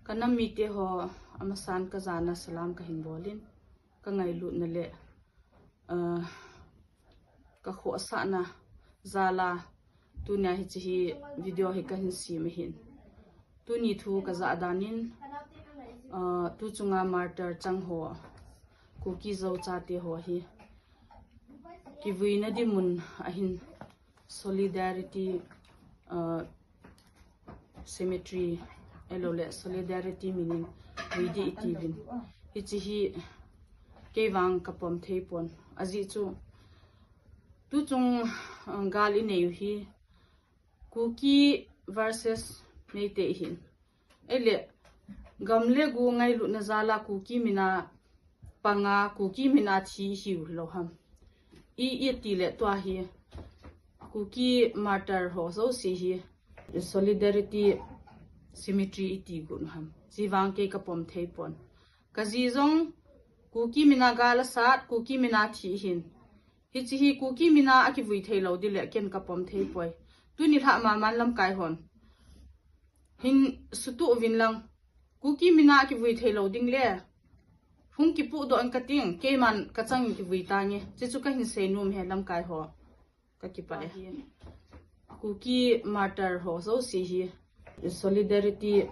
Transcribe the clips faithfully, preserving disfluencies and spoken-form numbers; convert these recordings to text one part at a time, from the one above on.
Ka nam mite ho, amasan ka jana salam ka hin bolin, ka ngailutna le, uh, ka khohsahna jala tunia hiche hi video hi ka hin sem ahin. Tuni thu ka jah danin, uh, tu chunga martyr chang ho, Kuki Zo chate ho hi kivuina ding mun ahin Solidarity, uh, Cemetery, ahilou le Solidarity minin vui ding iti uvin. Hiche hi kei vang ka pom thei pon. Ajeh chu, tu chung, uh, gal i nei u hi Kuki versus Meitei ahin. Ahile, gam le go ngailutna jala Kuki mina panga, Kuki mina thi hiu lou ham. I, iti le tua hi, Kuki martyr ho jouse hi, Solidarity Cemetery iti got u ham. Hiche vang kei ka pom thei pon. Ka ji jong, Kuki mina gal asat, Kuki mina thi ahin. Hiche hi Kuki mina a kivui thei lou ding le ken ka pom thei poi. Tuni lha maman lamkai hon hin sutuh uvin lang. Kuki mina a kivui thei lou ding le hung kipuh doh in ka ting, keiman ka chang in kivui tange. Hiche chu ka hin sei nom e lamkai ho. Ka kipah e. Kuki martyr ho jouse hi Solidarity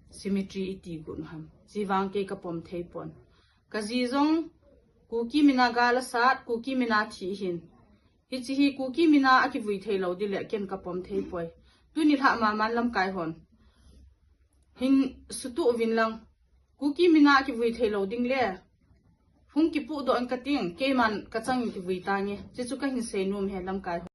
Cemetery iti got u ham. Hiche vang kei ka pom thei pon. Ka ji jong Kuki mina gal asat, Kuki mina thi ahin. Hiche hi Kuki mina a kivui thei lou ding le ken ka pom thei poi. Tuni lha maman lamkai hon hin sutuh uvin lang. Kuki mina a kivui thei lou ding le hung kipuh doh in ka ting, keiman ka chang in kivui tange. Hiche chu ka hin sei nom e lamkai ho.